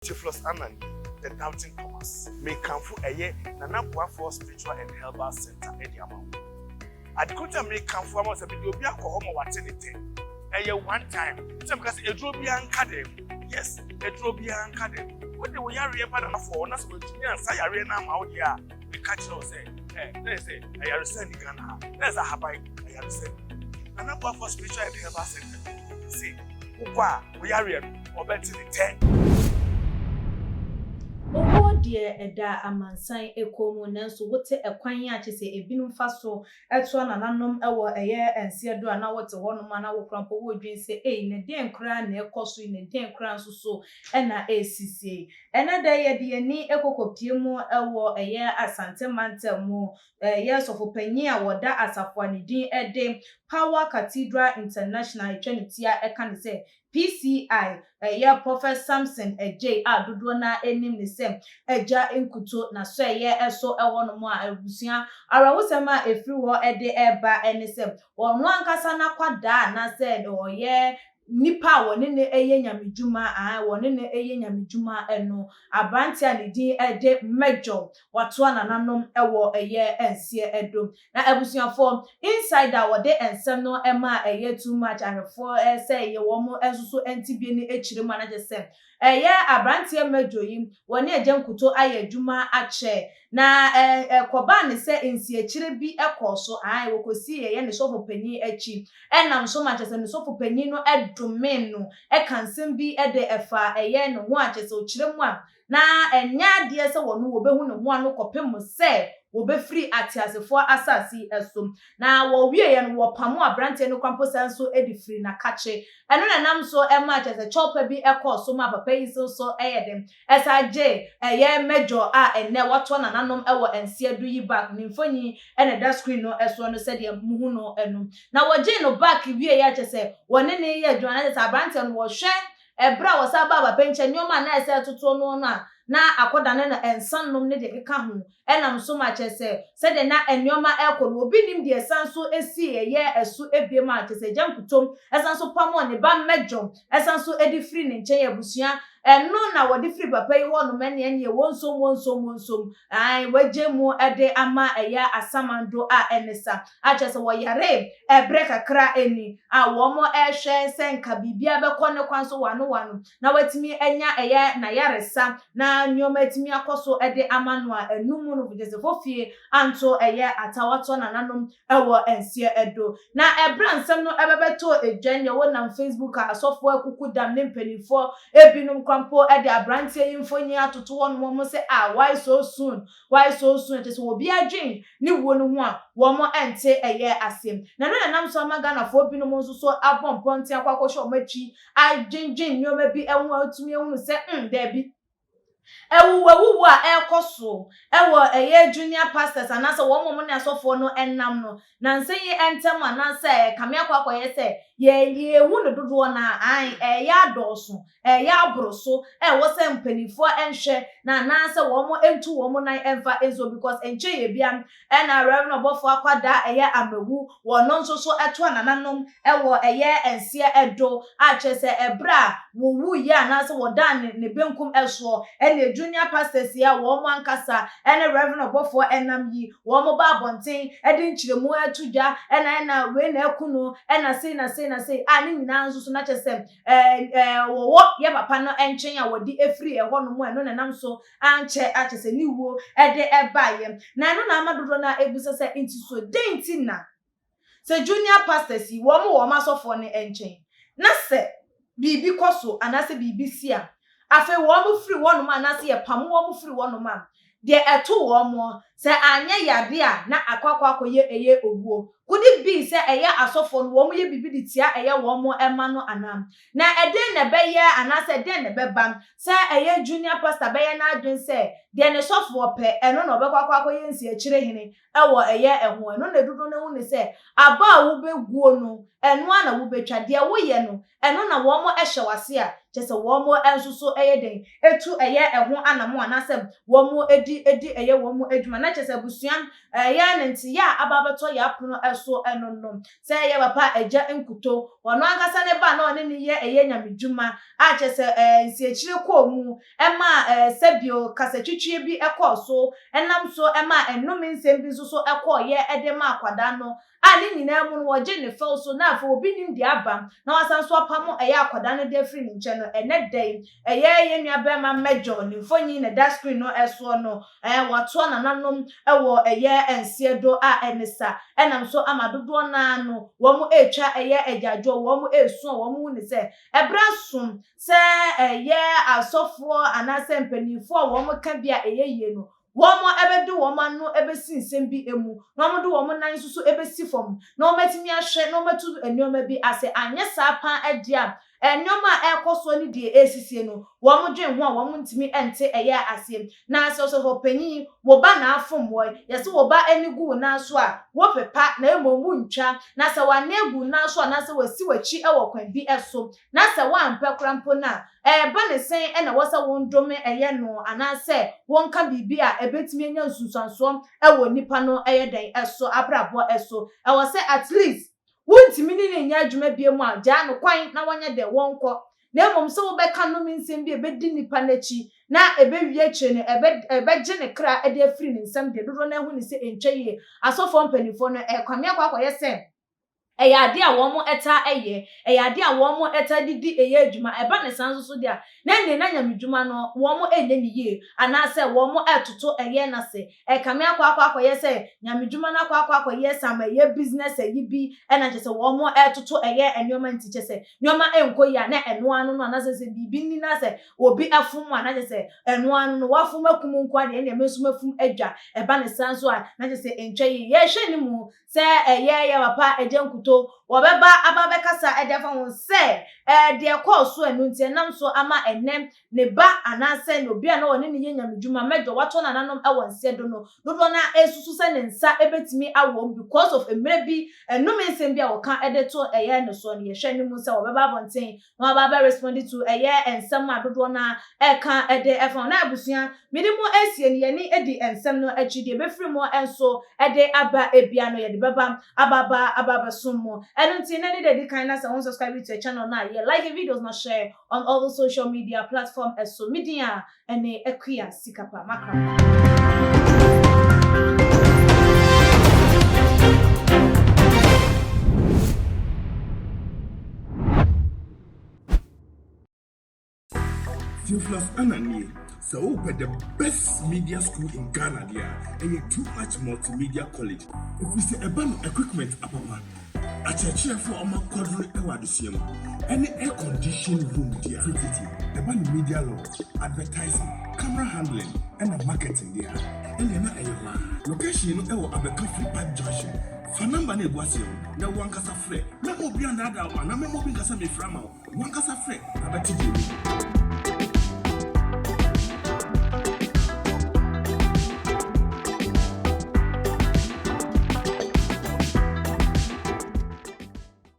Theophilus Annan, The Doubting Thomas. Mekamfo ɛyɛ Nana Boafoɔ Spiritual and Herbal Center ɛde ama wo. Adekoro a mekamfo ama wo sɛ mede obi akɔ hɔ ma wate ne tɛ. Ɛyɛ one time. Sɛ meka sɛ eduro biara nka dɛm. Yes, eduro biara nka dɛm. Wode wo yareɛ ba Nanafoɔ hɔ na sɛ wɔatumi ansa yareɛ no ama wo deɛ a, meka kyerɛ wo sɛ, ɛ, na yɛ sɛ ayaresa ni Ghana ha. Na yɛ sɛ ahaban ayaresa ni. Nana Boafoɔ Spiritual and Herbal Center se wokɔ a wo yareɛ no ɔbɛte ne tɛ. Owuo deɛ ɛda amansan kɔn mu, nanso wote ɛkwan a kyerɛ sɛ ebinom fa so toa nananom wɔ ɛyɛ nseɛ do a na wote hɔnom a na wo koraa mpo woredwen sɛ ei na deɛn koraa na ɛrekɔ so yi, na deɛn koraa nso so na ɛresisie yi. Ɛnnɛ da yi yɛde yɛn ani kɔkɔpue mu wɔ ɛyɛ Asante mantam mu, ɛyɛ sɔfopanyin a wɔda asafo a ne din de Power Cathedral International atwa ne ti a ɛka ne sɛ PCI, ɛyɛ Prophet Samson Adjei a dodoɔ no ara nim ne sɛ Agya Nkuto n'asɔɛeɛ so hɔnom a abusua awerɛhosɛm a ɛfiri hɔ de reba ne sɛ ɔno ankasa n'akwadaa anaasɛ ɔyɛ nipa a wɔne no yɛ nyamedwuma, aane, wɔne no yɛ nyamedwuma no, aberanteɛ a ne din de Major, watoa nananom wɔ ɛyɛ nseɛ do. Na abusuafoɔ, Insider a wɔde nsɛm no maa ɛyɛ too much ahwɛfoɔ sɛ ɛyɛ wɔn nso so ntibie no akyire mu a na kyerɛ sɛ ɛyɛ aberanteɛ Major yi, wɔne Agya Nkuto ayɛ adwuma akyɛ. Na ɛkɔbaa ne sɛ nsiakyire bi kɔɔ so, aane, wɔkɔsii ɛyɛ ne sɔfo panin akyi. Ɛnam so ma kyerɛ sɛ ne sɔfo panin no domee no, ɛka nsɛm bi de ɛfaa ɛyɛ ne ho a kyerɛ sɛ ɔkyerɛ mu a na ɛnyɛ adeɛ sɛ wɔno wɔbɛhu ne ho ano kɔpem sɛ wɔbɛfiri ateasefoɔ asase yi so. Na wɔwieɛ no, wɔpamoo aberanteɛ no koraa mpo san nso de firii n'akakye. Ɛno na ɛnam so maa kyerɛ sɛ kyɛwpa bi kɔɔ so maa papa yi nso so yɛ den san gyee ɛyɛ Major a ɛnnɛ watoa nananom wɔ nseɛ do yi back. Ne mfonyin na ɛda screen no soɔ no sɛdeɛ mohu no no. Na wɔgyee no back wieeɛ a kyerɛ sɛ wɔne no reyɛ adwuma na kyerɛ sɛ aberanteɛ no wɔhwɛ ɛberɛ a wɔsan baa papa yi nkyɛn nneɛma a na ɛsɛ ɛtotoɔ noɔ no a na akɔdane no nsa nom ne deɛ ɛkeka ho ɛnam so ma kyerɛ sɛ sɛdeɛ na nneɛma ɛrekɔ no obi nim deɛ ɛsan so sii ɛyɛ ɛso ebiem a kyerɛ sɛ Agya Nkutom ɛsan so pamoo ne ba Mɛdwom ɛsan so de firi ne nkyɛn abusua ɛno na wɔde firi papa yi hɔ nom ɛneɛ ɛneɛ wɔnsom wɔnsom wɔnsom ae wɔagye mu de ama ɛyɛ asamando a ɛne sa a kyerɛ sɛ wɔyaree ɛberɛ kakra ni a wɔn ɛrehwɛ sɛ nka biribiara bɛkɔ ne kwan so wano wano na watumi anya ɛyɛ n'ayaresa na nneɛma atumi akɔ so de ama no a ɛno mu no kyerɛ sɛ fofie anto ɛyɛ atawatoɔ nananom wɔ nseɛ do. Na ɛberɛ a nsɛm no ɛbɛbɛtɔ edwa neɛ wɔnam Facebook a asɔfoɔ akuku dam ne mpanimfoɔ ebinom koraa mpo de aberanteɛ yi mfonyin atoto hɔ nom wɔn sɛ ah, why so soon, why so soon? Kyerɛ sɛ obi adwen ne wuo no ho a wɔn nte ɛyɛ aseɛ. Na ɛno na ɛnam so ama Ghanafoɔ binom nso so abɔ mpɔnten akɔ akɔhwɛ wɔn akyi adwendwen nneɛma bi ho a wotumi ahunu sɛ daabi, awuwawuwu a ɛrekɔ so ɛwɔ ɛyɛ junior pastors anaasɛ wɔn a wɔn ne asɔfoɔ no nam no na nsɛm yi ntɛm anaasɛ kame akɔ akɔyɛ sɛ yɛ yɛhu no dodoɔ na an ɛyɛ adɔɔso, ɛyɛ aboro so, ɛwɔ sɛ mpanimfoɔ nhwɛ na anaasɛ wɔn ntu wɔn nan mfa nso because nkyɛn yɛ bia ɛna Reverend ɔbɔfoɔ akwadaa ɛyɛ amawu wɔn nso so ɛto anananom ɛwɔ ɛyɛ nseɛ ɛdo a kyerɛ sɛ ɛberɛ a wɔwu yɛ anaasɛ wɔdan ne benkum ɛsoɔ ɛna junior pastors yi a wɔn ankasa ɛne Reverend ɔbɔfoɔ ɛnam yi wɔn ba abɔnten ɛde nkyerɛmu ɛto dwa ɛna wei na ɛku no ɛna sei na sei na sei a ne nyinaa nso so na kyerɛ sɛ ɛɛ ɛɛ wɔwɔ yɛ papa no nkyɛn a wɔde efiri ɛhɔ nom ɛno na nam so ankyɛ akyɛ sɛ ne wuo ɛde ɛbaayɛ. Na ɛno na ama dodoɔ no a ebusa sɛ nti so den ti na sɛ junior pastors yi wɔn wɔ wɔn asɔfoɔ no nkyɛn na sɛ biribi kɔ so anaasɛ biribi si a afei wɔn firi hɔnom anaasɛ yɛpam wɔn firi hɔnom a deɛ ɛto wɔn sɛ anyɛ yade a na akɔ akɔyɛ ɛyɛ owuo. Could it be sɛ ɛyɛ asɔfoɔ no wɔn yɛ biribi de tia ɛyɛ wɔn ɛma no anam na ɛdɛn na ɛbɛyɛ anaasɛ ɛdɛn na ɛbɛba sɛ ɛyɛ junior pastor bɛyɛ n'adwene sɛ deɛ ne sɔfoɔ pɛ ɛno na ɔbɛkɔ akɔyɛ nsiakyire hene ɛwɔ ɛyɛ ɛho? Ɛno na dodoɔ no ho ne sɛ aba a wobɛguo no ɛno a na wobɛtwa. Deɛ woyɛ no ɛno na wɔn ɛhyɛ wase a kyerɛ sɛ wɔn nso so ɛyɛ den etu ɛyɛ ɛho anamo anaasɛ wɔn edi ɛyɛ wɔn adwuma na Na kyerɛ sɛ abusua ɛyɛ ne nteyɛ a aba abɛtɔ yɛn apono so no no, sɛ ɛyɛ papa agya nkuto, ɔno ankasa ne ba a na ɔne no yɛ ɛyɛ nyamedwuma a kyerɛ sɛ nsiakyire kɔɔ mu ɛmaa sɛbio kasatwitwie bi kɔɔ so, ɛnam so maa nnome nsɛm bi nso so kɔɔeɛ de maa akwadaa no a ne nyinaa mu no wɔgye ne fɛw so na afei obi nim deɛ aba na wasan nso apamo ɛyɛ akwadaa no de afiri ne nkyɛn no. Ɛnɛ da yi ɛyɛ yɛn nua bɛrima Major ne mfonyin na ɛda screen no soɔ no, ɛɛ watoa nananom wɔ ɛyɛ nseɛ do a ɛne sa ɛnam so ama dodoɔ no ara no wɔn retwa ɛyɛ agyaadwoɔ, wɔn resu a wɔn hu ne sɛ ɛberɛ aso sɛ ɛyɛ asɔfoɔ anaasɛ mpanimfoɔ a wɔn ka bi a ɛyɛ yie no Wɔbɛde wɔn ano bɛsi nsɛm bi mu, na wɔde wɔn nan nso so bɛsi fam, na wɔatumi ahwɛ na wɔatu nneɛma bi ase. Anyɛ saa paa deɛ a, nneɛma a ɛrekɔ soɔ ne deɛ ɛresisie no, wɔdwen ho a wɔntumi nte ɛyɛ aseɛ. Na sɛ ɔsɔfopanin, wo ba na afom woɔ, yɛse wo ba ani gu wo nan so a, wopepa na mmom wontwa. Na sɛ w'ani agu wo nan so anaasɛ wasi w'akyi wɔ kwan bi so, Na sɛ woampɛ koraa mpo no a, ɛreba no sɛn na ɛwɔ sɛ wondome ɛyɛ no anaasɛ wonka biribi a ɛbɛtumi anya nsunsuansoɔ wɔ nipa no ɛyɛ dɛn so abrabɔ so? Ɛwɔ sɛ at least wontumi ne no nyɛ adwuma biom a, gyaa no kwan na wɔnyɛ dɛn wɔnkɔ. Na mmom sɛ wobɛka nnome nsɛm bi a ɛbɛdi nipa no akyi na ɛbɛwie akyire no ɛbɛ ɛbɛgye ne kra de afiri ne nsam deɛ, dodoɔ no ara hu no sɛ ɛntwa yie. Asɔfoɔ mpanimfoɔ no, ɛrekame akɔ akɔyɛ sɛ Ɛyɛ adeɛ a wɔtaa yɛ, ɛyɛ adeɛ a wɔtaa de di ɛyɛ adwuma. Ɛba no saa nso so deɛ a, na ɛnneɛ na nyamedwuma no wɔnyɛ no yie, anaasɛ wɔretoto ɛyɛ no ase. Ɛrekame akɔ akɔ akɔyɛ sɛ nyamedwuma no akɔ akɔ akɔyɛ some ɛyɛ business ayi bi, ɛna kyerɛ sɛ wɔretoto ɛyɛ nneɛma nti kyerɛ sɛ nneɛma nkɔ yie a, na ɛno ara no no, anaasɛ sɛ biribi ni na sɛ obi fom a, na kyerɛ sɛ ɛno ara no no, wafom akum nko ara deɛ, ɛnneɛ me nso mafum adwa. Ɛba no saa nso a, na kyerɛ sɛ ɛntwa yie. Yɛhwɛ anim Sɛ ɛyɛ yɛn papa agya nkutoo, wɔbɛba aba abɛkasa de afa ho sɛ ɛɛ deɛ ɛkɔɔ so ɛno nti ɛnam so ama ɛnnɛ ne ba anaasɛ ne obi a na ɔne no yɛ nyamedwuma mɛdɔ watɔ nananom wɔ nseɛ do no dodoɔ no ara ɛresusu sɛ ne nsa bɛtumi awɔ mu because of mmerɛ bi nnome nsɛm bi a wɔka de to ɛyɛ ne soɔ no. Yɛhwɛ anim sɛ wɔbɛba abɔnten na waba abɛ respond to ɛyɛ nsɛm a dodoɔ no ara ɛka de ɛfa ho. Na abusua, mede mo asie no, yɛne di nsɛm no akyi, deɛ ɛbɛfiri mo nso de aba bia no yɛde bɛba aba aba aba abɛsom mo. Ɛno nti nnɛ ne da ɛdi kan na sɛ wo nsubscribe to yɛ channel no a, yɛ like videos na share on all the social media platform so. Me din a ɛne Akua Sikapa. Makra. Theophilus Annan nie, sɛ wopɛ the best media school in Ghana deɛ a, ɛyɛ Too Much Multimedia College. Ɛfiri sɛ ɛba no equipment apapa, akyerɛkyerɛfoɔ a wɔakwadwene wɔ adesua mu, ɛne air conditioned room deɛ a, tititi ɛba no media law, advertising, camera handling ɛna marketing deɛ a, ɛnneɛ na ɛyɛ hɔ ara. Location no ɛwɔ Abɛka Free Pipe Junction. Fa number no a ɛgu aseɛ no na wo ankasa frɛ. Mɛmma obi annaadaa wo anaa mɛmma obi nka sɛ mefrɛ ama wo. Wo ankasa frɛ na bɛte deɛ ɛwɔ mu.